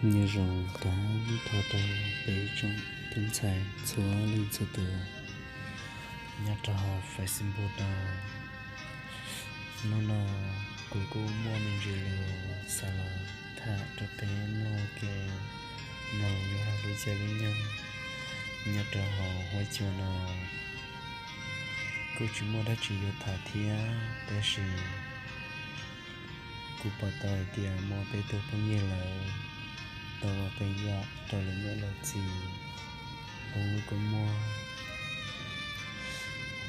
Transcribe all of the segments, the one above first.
Nyob zoo tag nrho rau peb tsoom tub ntxhais txhua leej txhua tus nyob rau hauv Facebook no. Hnub no kuv kuj muaj me ntsis lus xav los tham rau peb mloog ua ke, mloog lub caij lub nyoog nyob rau hauv huab cua no. Kuj tsis muaj dab tsi yuav tham thiab, tab sis kuv pom tau hais tias muaj peb tug phooj ywg lawv tau ua qee yam rau lawv niam lawv txiv poob lub kua muag.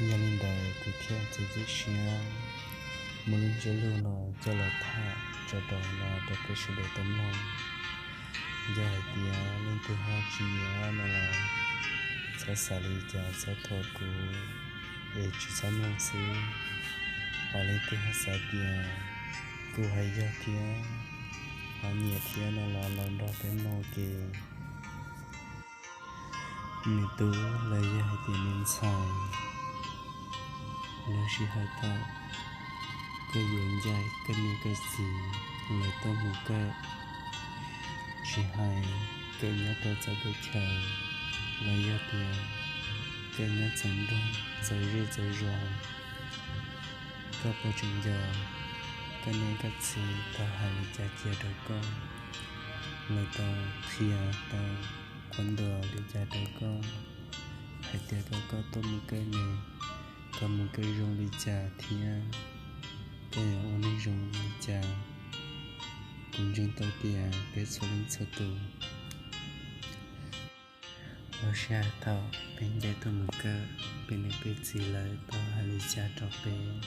Yog li ntawd kuv thiaj txiav txim siab muab lub ntsiab lus no coj los tham tso rau no rau peb sawv daws tau mloog. Yog hais tias leej twg ho tsis nyiam no los txhob xav li cas, txhob thuam kuv es tsis txhob mloog xwb. Ho leej twg ho xav tias kuv hais yog thiab ho nyiam thiab no los los nrog peb mloog ua ke. Me tub los yog hais tias me ntxhais, lub sij hawm thaum koj yuav ncaim koj niam koj txiv lawv tuaj mus kawm, tsis hais kawm nyob rau txawv teb chaws los yog tias kawm nyob txawv nroog txawv zej txawv zos, koj puas tseem nco koj niam koj txiv tau hais li cas cia rau koj, lawv tau qhia tau qhuab ntuas li cas rau koj, hais tias kom koj tuaj mus kawm ne, koj mus kawm zoo li cas thiab koj yuav ua neeg zoo li cas. Kuv ntseeg tau tias peb txhua leej txhua tus, lub sij hawm thaum peb ncaim tuaj mus kawm, peb niam peb txiv lawv tau hais li cas rau peb?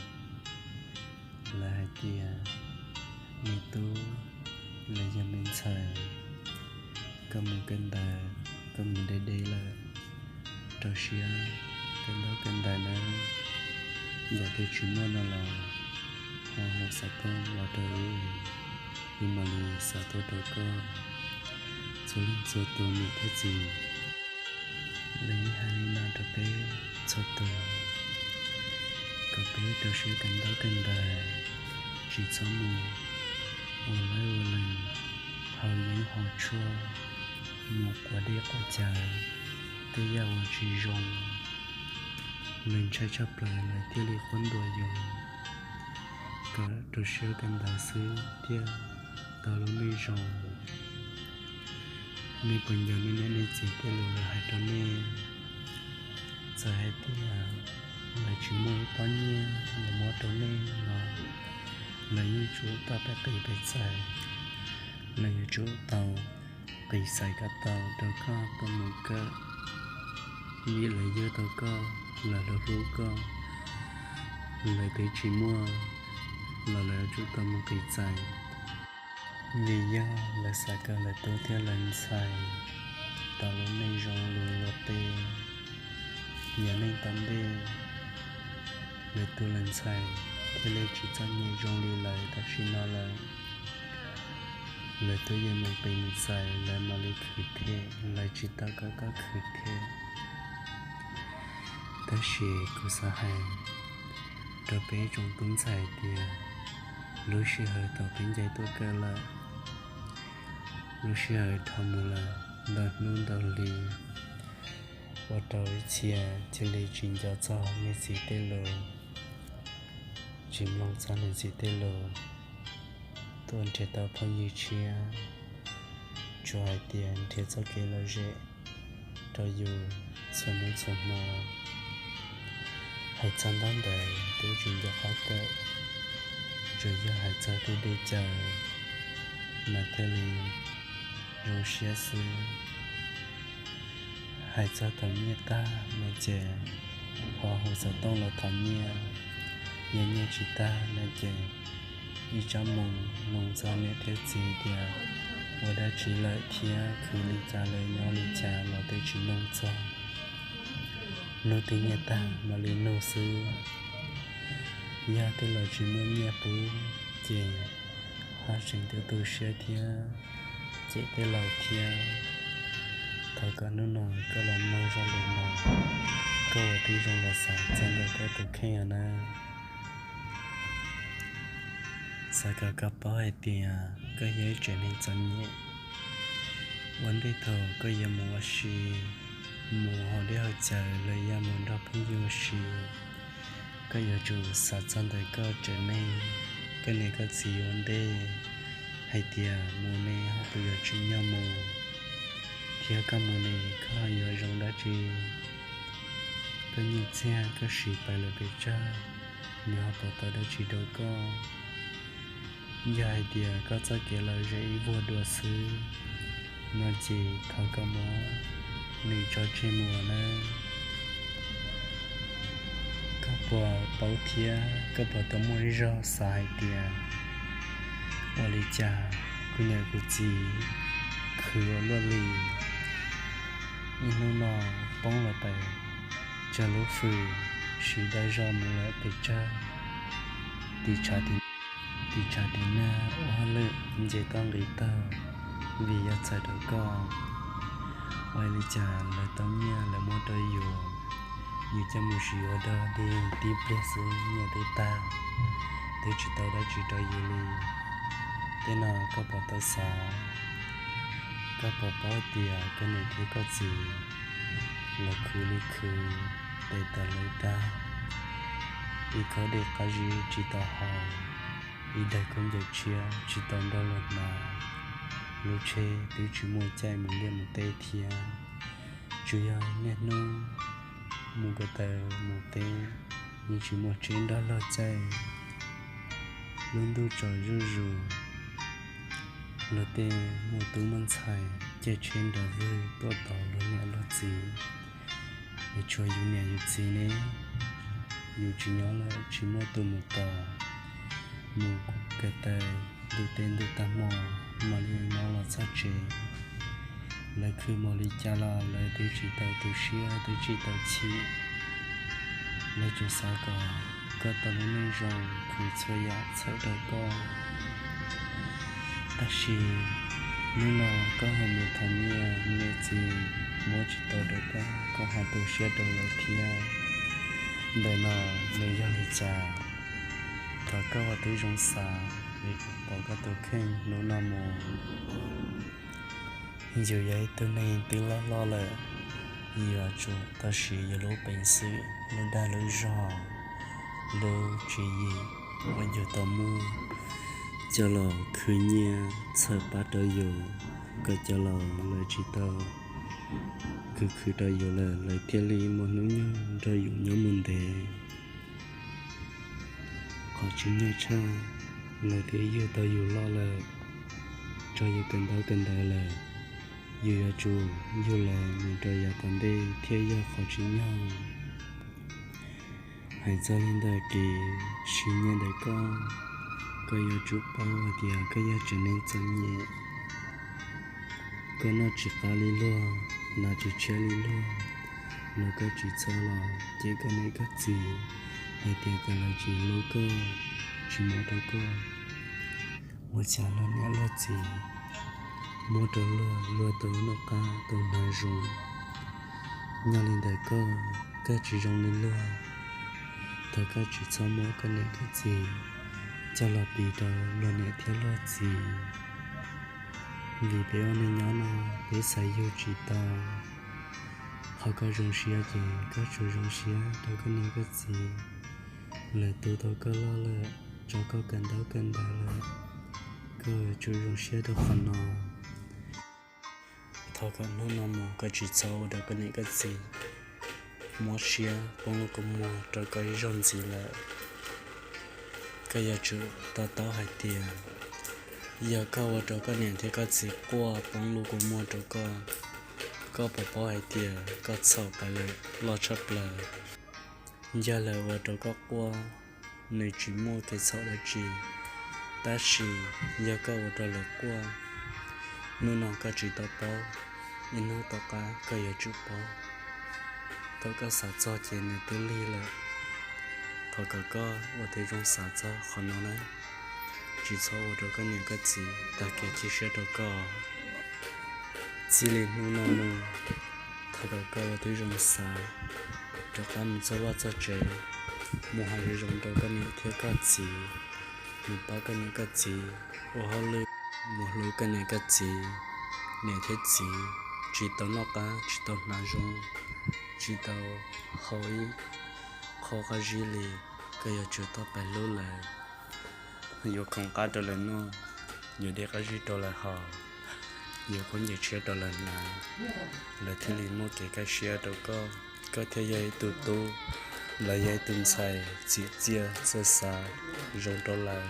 Lawv hais tias, me tub los yog me ntxhais, koj mus kawm ntawv, koj mus deb deb lawm, rau siab kawm ntaub kawm ntawv nawb. Yog tias tsis muaj no los ho hu xov tooj los rau wb, wb mam li xa tuaj rau koj. Txhua leej txhua tus niam thiab txiv, lawv yeej hais li no rau peb txhua tus, kom peb rau siab kawm ntaub kawm ntawv, tsis txhob mus ua lawv ua lees, haus yeeb haus tshuaj, mus quav dej quav cawv, tej yam uas tsis zoo, lawv ntshai tshaj plaws lawv thiaj li qhuab ntuas yus, kom rau siab kawm ntawv xwb thiaj tau lub neej zoo. Nej puas nco nej niam nej txiv tej lus lawv hais rau nej? Txawm hais tias lawv tsis muaj ib pob nyiaj los muab rau nej los lawv yeej tsum tau peb qis peb txais, lawv yuav tsum tau qis txais kom tau rau koj tuaj mus kawm, vim lawv yug tau koj, lawv hlub hlub koj, lawv twb tsis muaj los lawv yuav tsum tau mus qis txais. Vim yog lawv xav kom lawv tub thiab lawv ntxhais tau lub neej zoo li luag tej, yog neeg tom ntej lawv tub lawv ntxhais thiaj li tsis txom nyem zoo li lawv tam sim no lawm. Lawv twb yeej mus qis mus txais, lawv mam li khwv thiab, lawv tsis tau kom koj khwv thiab. Tab sis kuv xav hais rau peb tsoom tub ntxhais tias lub sij hawm thaum peb ncaim tuaj kawm lawm, lub sij hawm dhau mus lawm ntau hnub ntau hli, ua rau ib txhia cia li tsis nco txog niam txiv tej lus, tsis mloog txog niam txiv tej lus, tuaj nrhiav tau phooj ywg tshiab, tsuas hais tias nrhiav txoj kev lom zem rau yus txhua hnub txhua hmo. Hais txog ntaub ntawv twb tsis nco qab kawm, tsuas yog hais txog tej dej cawv mas thiaj li zoo siab xwb. Hais txog thaum nyiaj tag no ces ho hu xov tooj los thov nyiaj, yog nyiaj tsis tag no ces ib tsab moo moo txog niam thiab txiv tias ua dab tsi lawm thiab khwv li cas lawm nyob li cas los twb tsis nug txog. Hnub twg nyiaj tag mam li nug xwb. Yog tej laus tsis muaj nyiaj pub ces ho tseem tu tu siab thiab cem tej laus thiab. Thov kom hnub no koj los mloog zaj lus no, koj ua tib zoo los xav txog ntawm koj tus kheej os nawb. Xav kom koj paub hais tias koj yog ib tsev neeg txom nyem, Ua ntej thaum koj yuav mus ua si, mus haus dej haus cawv los yog mus nrog phooj ywg ua si, koj yuav tsum xav txog ntawm koj tsev neeg, koj niam koj txiv ua ntej, hais tias mus ne ho puas yuav tsim nyog mus, thiab koj mus ne koj ho yuav zoo dab tsi. Koj nyiaj txiag koj siv pais lawm pes tsawg, nws ho pom tau dab tsi rau koj? Yog hais tias koj txoj kev lom zem ib vuag dua xwb no ces thov koj muab nws tso tseg mus nawb. Koj puas paub thiab koj puas tau muaj ib zaug xav hais tias, ua li cas kuv niam kuv txiv khwv ua luaj li, ib hnub no poob los tais tsawg lub fwm, siv dag zog mus lawm pes tsawg, tiv tshav tiv nag ua hauj lwm nce toj nqis taug, vim yog txhawm rau koj. Ua li cas lawv tau nyiaj lawv muab rau yus, yus coj mus siv ua dog dig tib pliag xwb nyiaj twb tag, twb tsis tau dab tsi rau yus li. Tej no koj puas tau xav? Koj puas paub tias koj niam thiab koj txiv lawv khwv li khwv, tes taw lawv dag, ib khob dej qab zib tsis tau haus, ib daig khaub ncaws tshiab tsis tau nrog luag hnav, lub tsheb twb tsis muaj caij mus liaj mus teb thiab. Tsuas yog niaj hnub mus ko taw mus teb, yeej tsis muaj tsheb nrog luag caij. Lub ntuj tsaus zuj zus, luag tej muaj tub muaj ntxhais caij tsheb nrov vwg tuaj tos luag niam luag txiv, es tshuav yus niam yus txiv ne, yus tsis nyob lawm tsis muaj tus mus tos, mus ko taw ntuj teb ntuj tag hmo mam li nyob los txog tsev. Lawv khwv mus li cas los lawv twb tsis tau tu siab twb tsis tau chim. Lawv tsuas xav kom koj tau lub neej zoo khwv txhua yam txhawm rau koj. Tab sis hnub no koj ho mus thov nyiaj niam txiv muab tsis tau rau koj, koj ho tu siab rau lawv thiab. Ntawm no nws yog li cas? Thov koj ua tib zoo xav, pom koj tus kheej hnub no mus. Yus yog ib tug neeg twb loj loj lawm, yuav tsum tau siv yus lub peev xwm, lub dag lub zog, lub tswv yim uas yus tau muaj coj los khwv nyiaj txhawm pab rau yus, kom cov laus lawv tsis tau khwv khwv rau yus lawm lawv thiaj li muaj hnub nyoog nrog yus nyob mus ntev. Qhov tsis nyog tshaj, lawv twb yug tau yus loj lawm, tso yus kawm ntaub kawm ntawv lawm, yus yuav tsum yug lawv mus rau yav tom ntej thiaj yog qhov tsis nyog. Hais txog li ntawm kev siv nyiaj ntawm koj, koj yuav tsum paub hais tias koj yog tsev neeg txom nyem. Koj noj tsis qab li luag, hnav tsis tshiab li luag, los koj tsis txhob los cem koj niam koj txiv hais tias cas lawv tsis hlub koj, tsis muab rau koj. Ua cas luag niam luag txiv muab rau luag, luag tau noj qab tau hnav zoo, nyob li ntawm koj, koj tsis zoo li luag. Thov koj tsis txhob muab koj niam koj txiv coj los piv rau luag niam thiab luag txiv. Vim peb ua neej nyob no, peb xav yug tsis tau. Qhov koj zoo siab ces koj tsuas zoo siab rau koj niam koj txiv. Lawv tu tau koj loj lawm, tso koj kawm ntaub kawm ntawv lawm, koj yuav tsum zoo siab rau qhov no. Thov kom hnub no mus koj tsis txhob ua rau koj niam koj txiv mob siab poob lub kua muag rau koj ib zaug ntxiv lawm. Koj yuav tsum to taub hais tias, yog koj ua rau koj niam thiab koj txiv quaj poob lub kua muag rau koj, koj puas paub hais tias koj txhaum tas lawm loj tshaj plaws. Yog lawv ua rau koj quaj, nws tsis muaj kev txhaum dab tsi, tab sis yog koj ua rau lawv quaj, hnub no koj tsis tau paub, ib hnub tom qab koj yuav tsum paub. Thaum koj xav txog ces nws twb lig lawm. Thov kom koj ua tib zoo xav txog qhov no na, tsis txhob ua rau koj niam koj txiv tag kev cia siab rau koj. Txij li hnub no mus, thov kom koj ua tib zoo xav rov qab mus txog vaj txog tsev, mus hais zoo zoo rau koj niam thiab koj txiv, mus pab koj niam koj txiv ua hauj lwm, mus hlub koj niam koj txiv, Niam thiab txiv tsis tau noj qab, tsis tau hnav zoo, tsis tau haus ib qho qab zib li, koj yuav tsum tau pab hlub lawv. Yuav khoom qab rau lawv noj, yuav dej qab zib rau lawv haus, yuav khaub ncaws tshiab rau lawv hnav, lawv thiaj li muaj kev kaj siab rau koj. Koj thiaj yog ib tug tub, lawv yog ib tug ntxhais tsim txiaj txawj xav zoo rau lawv.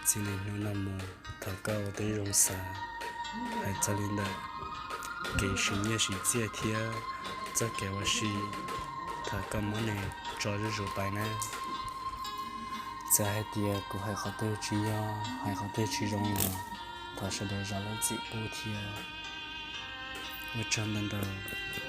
Txij li hnub no mus, thov koj ua tib zoo xav, hais txog li ntawm kev siv nyiaj siv txiaj thiab txoj kev ua si, thov koj muab nws tso zuj zus pais na. Txawm hais tias kuv hais qhov twg tsis yog, hais qhov twg tsis zoo los thov sawv daws zam lub txim pub thiab. Ua tsaug ntau ntau.